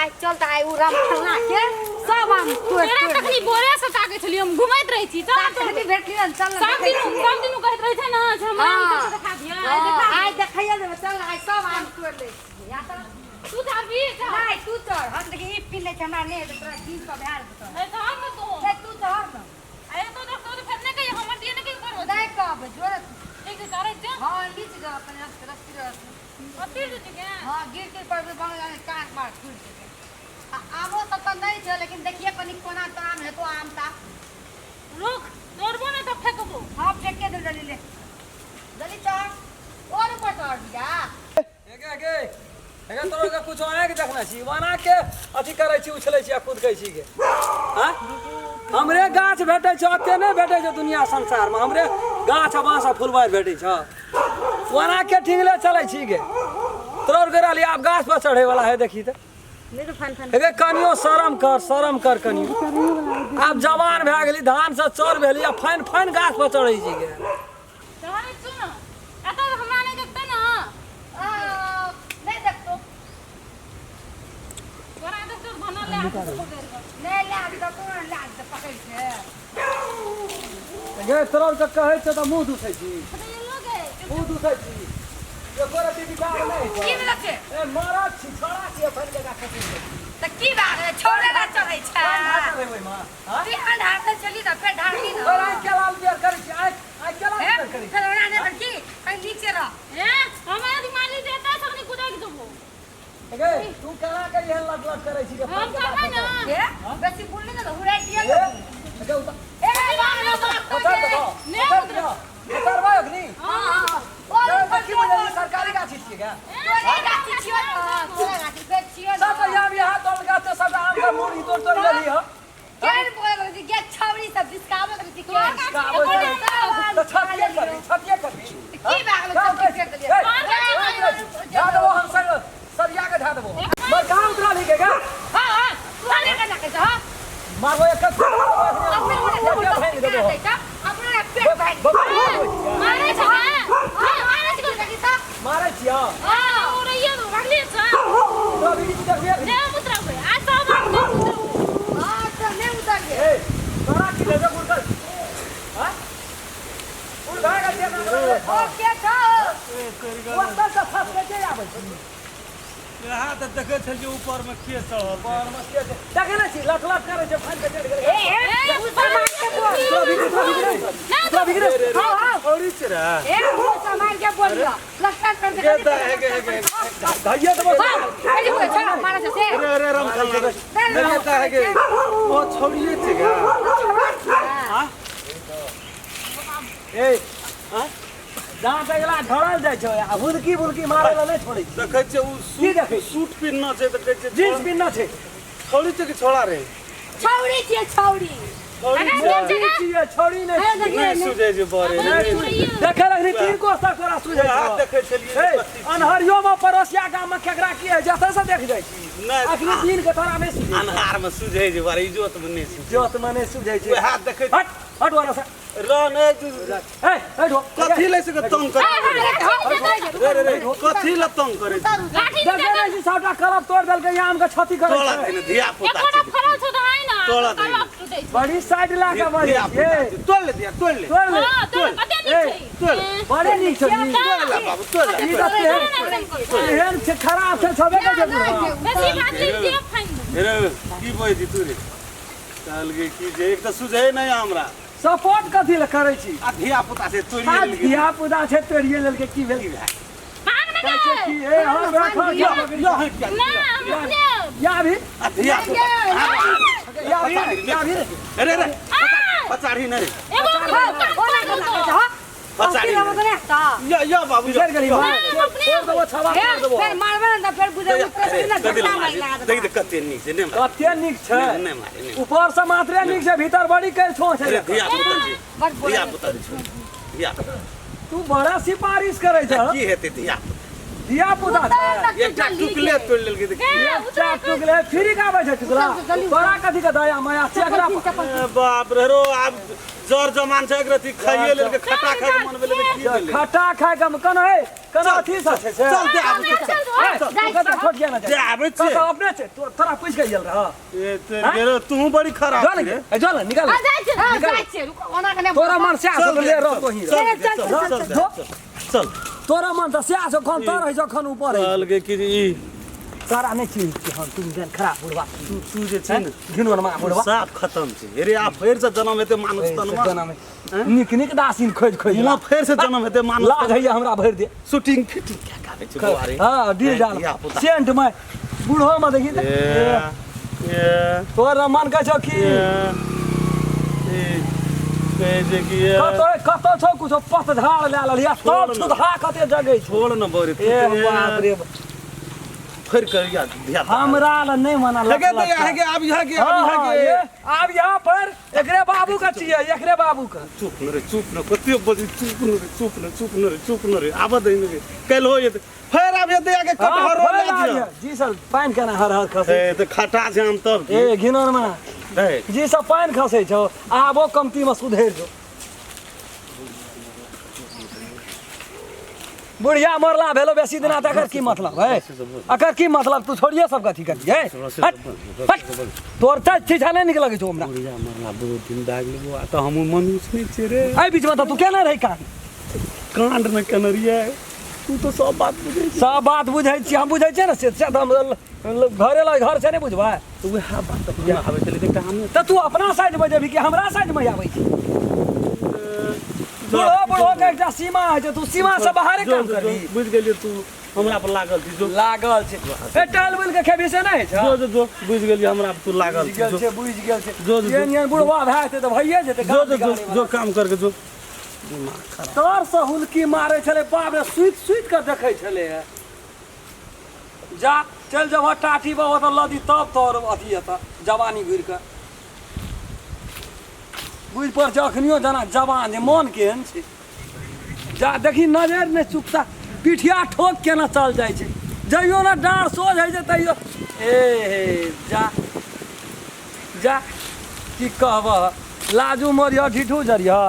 आइ चल त आइ उ राम फलना के सब आम तोड़ तोरा तोड़ तखनी भोरे से ताकै छलियै हम घुमैत रहै छी चल तखनी तोड़बै। भेटलियै चल ने सब देखै दिन छियै। सब दिन कहैत रहै छै ने जे हमरा आम हाँ। तोड़ के देखा दिअ आइ हाँ, देखा आइ देखैया देबै चल आइ सब आम तोड़ लै छियै या तऽ तू चढ़बी चढ़। नहि तू चढ़ हम देखी ई पी लै छै हमरा नहि हेतै तोरा जींस पर भए जेतौ नहि चढ़ ने तू नहि तू चढ़ ने अरे तो देखतो तऽ फेर नहि कहियै हमर दिए नहि कहियो करबो नहि कहबै जोरे ठीक छै चढ़ै छियौ हाँ नीच जा अपन रस्सी रस्सी रस्सी कथी रुचि के हाँ गिर गिर पड़बै बंगला में कान मार टूट जेतै आ आमो सब तऽ नहि छै लेकिन देखिए कनि कोना तऽ आम हेतो आम ता रुक तोड़बो नहि तऽ फेकबो हाँ फेंके दे जल्दी ले जल्दी चढ़ और ऊपर चढ़ जा एगे एगे एगे तोरा के कुछ आँखि देखने छी बना के अथी करै छी उछलै छी आ कुदकै छी गे आँय हमरे गाछ भेटै छै ओते नहि भेटै छै दुनिया संसारमे हमरे गाछ आ बाँस आ फुलबारि भेटै छै ओना के ठिंगले चलै छी गे तोरा आरके रहली आब गाछ पर चढ़ै वाला है देखी तऽ नहि तऽ फान फान एगे कनियो शरम कर शरम कर कनियो आब जवान भए गेली धान से चोर भेली आ फाइन फाइन गाछ पर चढ़ै छी गे चढ़ै छौ ने एतऽ हमरा नहि देखतै ने आ, नहि देखतो तोरा देखतौ तऽ भनल लए आबि जेतौ पकड़ि कऽ। नहि लए आबि तऽ कोना लए आबि तऽ पकड़ि के गे तोरा आरके कहै छै तऽ मुँह दुसै छी तऽ ई लोग है। मुँह दुसै छी एको रति विचार नहि की छै भेल छै ए मरद छी छोड़ा छी एखन के गाछ पर तऽ की भए गेलै छोड़े ला चढ़ै छै चढ़ेबै ओहिमे हाँ? बिहान ढारने चली तऽ फेर ढारली ने तोरा आँखि के लाल पियर करै छी आँखि आँखि के लाल हे, पियर करै छी फेर ओना नहि कर की कहीं नीचे रह हे हमरा यदि माली देता तखनी कुदाकि देबो गे तू केना के एहन लट लट करै छी के हम कहबै ने हे बेसी बोलली ने तऽ हुराइ दिअ ए गे उतर ए बाप रे बाप उतर दो नहि उतर दियो उतरबै अखनी हां हां और ए, की बुझलियै सरकारी गाछी छियै गे तोरे गाछी छियो ने तोरे गाछी फेर छियो सब तऽ यहाँ यहाँ तोड़ गाछ तऽ सब आम के मूड़ी तोड़ तोड़ लेली ह केहन बोल रहल छी गे छौरी सब दिसकाबत रहै छी केहन तऽ छतिए करबी छतिए करबी की भए गेलै सब किछु फेंक देलियै धए देबो हम संग सरिया के धए देबो बड़ कहाँ उतरल ही के गे हां हां तोरे के देखै छ हां मारबो एक अपने छतिए भांगि देबो अपने पेट भागि मारै छै हां मारै छै देखी त मारै छियै हां ओरैया भागले छै तोरा बीड़ी देखबी नहि हम उतरबै आ सब आम नहि उतरबै हां तो नहि उतरगे ए तोरा की लेबे गुड़कल हां उड़ भाग गेल ओ के छौ ओतऽ से फंस के चलि आबै छी वएह तऽ देखै छलियै ऊपरमे के चढ़ल ऊपर मे के छै देखै नहि छी लट लट करै छै फानि के चलि गेलै ए ए उ सामान के बोल तोरा भी तोरा भी तोरा भी हां हां छौड़ी छै रे ए उ सामान के बोलियो लटका कर दे के तऽ हेगे हेगे धैया देबो अरे बोल छ मारा छ से अरे अरे राम खेलना देखे तऽ हेगे ओ छौड़िए छै गे ए हां दाँत अगला झड़ल जाइ छै आ हुदकी बुलकी मारै लए नहि छोड़ै छै देखै छियै ओ की देखै सूट छी? सूट पिन्हना छै तऽ कहै छै जींस पिन्हना छै छौड़ी छै कि छोड़ा रे छौरी छियै छौरी छौड़ी छै छौड़ी छियै छौड़ी नहि हे छियै। देखिए नहि सुझै छै बड़े नहि देखै लगनी तीन कोस तक तोरा सुझै वएह छौ देखै छलियै हे जे कथी छै। अन्हरियो में पड़ोसिया गाम में केकरा की है जतऽ से देख जाइ छी नहि अखनी दिन के तोरा नहि सुझै अन्हार मे सुझै छै बड़े इजोत मे नहि सुझै जोत में नहि सुझै छै वएह देखै हट हट वाला से रह नहि हे हट हो कथी लै से तंग करै रे रे रे कथी लै तंग करै छै लाठी देखै नहि छी सबटा कलप तोड़ देलकै आम के क्षति करै तोड़ा छै दे ने धिया पुता एकोटा फड़ल छौ तऽ आइ ना तोड़ा दे। कलप टूटै छै बड़ी साइड ला के बजै धिया छियै पुता छै। तोड़ ले धिया तोड़ ले तोड़ ले हां तोड़ कते नीक ए, छै तोड़ ले। बड़ी नीक छै ई। तोड़ ले बाबू तोड़ ले ई तऽ तेहन एहन छै खराब छै छबे के जे बुढ़वा। बेसी बात नहीं जे फाइन रे की बजै छी तू रे कहलकै की जे एक तऽ सुझै नहि हमरा सपोर्ट कथी ले करै छी आ धिया पुता छै तोड़िए आ लेलकै धिया पुता छै तोड़िए लेलकै की भेल भाग ना कहै छै की ए हम राखो यो यो हटि जा ना हम अपने या भी आ धिया पुता या भी या भी रे रे पचाड़ी नहि एगो ओना के लागै छ हां पचाड़ी पचाड़ी नहि। नहि यो यो बाबू यो बिसरि गेली यो। छोड़ देबो छवा हे छोड़ देबो फेर मारबै ने तऽ फेर बुझै उतरे ने कथी झटका लए मारि लगा मारै? देख देख कते नीक छै नहि मारै कते नीक छै नहि नहि मारै नहि ऊपर से मात्रे नीक छै भीतर बड़ी कैल छो छै अरे धिया पुता छै बड़ बोलै धिया पुता छै धिया पुता तू बड़ा सिफारिश करै छ की हेतै धिया पुता धिया पुता छै। एकटा टुकले तोड़ि लेलकै तऽ की? एकटा टुकले फ्री के आबै छै टुकला। तोरा कथी के दया माया छै एकरा पर? ए, बाप रे रो आब जर जमान छै एक रति खाइए लेलकै खटा खाइ के मन भेलै तऽ की भेलै? खटा खाय के कोना है कोना अथी से छै से। चल दे आबै छियै, चल ए, तू कतऽ छोटिया ना दे जाइ आबै छियै। कतऽ अपने छै तोरा पूछि के गेल रह। ए, तेरे गेलो, तूहू बड़ी खराब चल छी रे। ए, चल निकल। हाँ, जाइ छियै, हाँ, जाइ छियै, रुको, ओना के नहि तोरा मन सएह चल छौ, ले रे, रह तोही चल रह। रे, चल, चल, जो। चल, चल। तोरा मन तऽ सएह छौ खन तर होइ छौ खन ऊपर होइ छौ। कहलकै कि जे ई तोरा नहि चिन्ह छी हम तुम जेहन खराब बुढ़वा तू तू जे छै ने घिनौन मा बुढ़वा साफ खतम छै रे। आ फेर से जन्म हेतै मानुष तनमा जनम नीक नीक दासिन खोजि खोजि मुआ फेर से जन्म हेतै मानुष लाज होइया हमरा भरि दे। शूटिंग फिटिंग क्या काबै छै बौआ रे? हाँ डील जाल धिया-पुता। सेंट में बूढ़ो में देखी तऽ। ए ए तोरा मन कहै छौ कि ए ए कहै छै कि ए, कतौ कतौ छौ कुछो पतझाड़ लए लेलियै तब छोड़ ने। छुतहा कते जगै छौ। छोड़ न बौरे ए बाप रे फेर करिया धिया हमरा लए नहि मना हेगे लत तऽ लत। हेगे आब यहाँ के आब हाँ, यहाँ हाँ, के ये, आब यहाँ पर एकरे बाबू के छियै एकरे बाबू के। चुप न रे चुप न कते बजे चुप न रे चुप न चुप न रे चुप न रे आबऽ दही न रे काल्हि हो जेतै फेर आब जेतै आके हाँ, कटहरो फेर लए आब दिअ। ये। जी सर पानि केना हर हर खसै। ए तऽ खटा छै आम तब की ए घिनौन में ए, जी सब पानि खसै छौ आबो कमती में सुधरि जो। बुढ़िया मरला भेलो बेसी दिना तऽ एकर की मतलब है एकर की मतलब तू छोड़िए सब कथी करिए हट हट तोर तऽ चीज नहि नीक लगै छौ हमरा। बुढ़िया मरला बहुत दिन भए गेलै बौआ तऽ हमहूँ मनुष्य नहि छियै रे। एहि बीचमे तऽ तू केना रही कान कांड नहि केने रहियै तू तऽ सब बात बुझै छी। सब बात बुझै छी हम बुझै छियै ने से से तऽ हम घरे लग घर से नहि बुझबै तऽ उएह बात तऽ हमरा आबै छलै तऽ हमहूँ तऽ तू अपना साइडमे जेबही कि हमरा साइडमे आबै छी? बूढ़ो बूढ़ो के एकटा सीमा होइ छै तू सीमा से बाहरे काम जो, जो, करबी। बुझि गेलियै तू हमरा पर लागल छी जो। लागल छै ए टहल बुलि के खेबी से नहि होइ छै? जो जो जो बुझि गेलियै हमरा पर तू लागल बुझि छी गेल जो छै बुझि गेल छै। जो, जो, एहन एहन बुढ़वा भए जेतै तऽ भइए जेतै जो गाम जो जो बिगाड़े जो वाला। काम करके जो तर से हुलकी मारै छलै बाप रे सुति सुति कऽ देखै छलै हे। जा चलि जेबह टाटी पर ओतऽ लदी तब तोहर अथी हेतऽ जवानी घुरि कऽ बुझि पड़ छै अखनियो जेना जवान जे मन केहन छै। जा देखी नजरि नहि चुकता पिठिया ठोक केना चल जाइ छै जइयो ने डाँड़ सोझ होइ छै तैयो ए हे जा जा की कहबह लाजू मरिह ढिठू जरिह।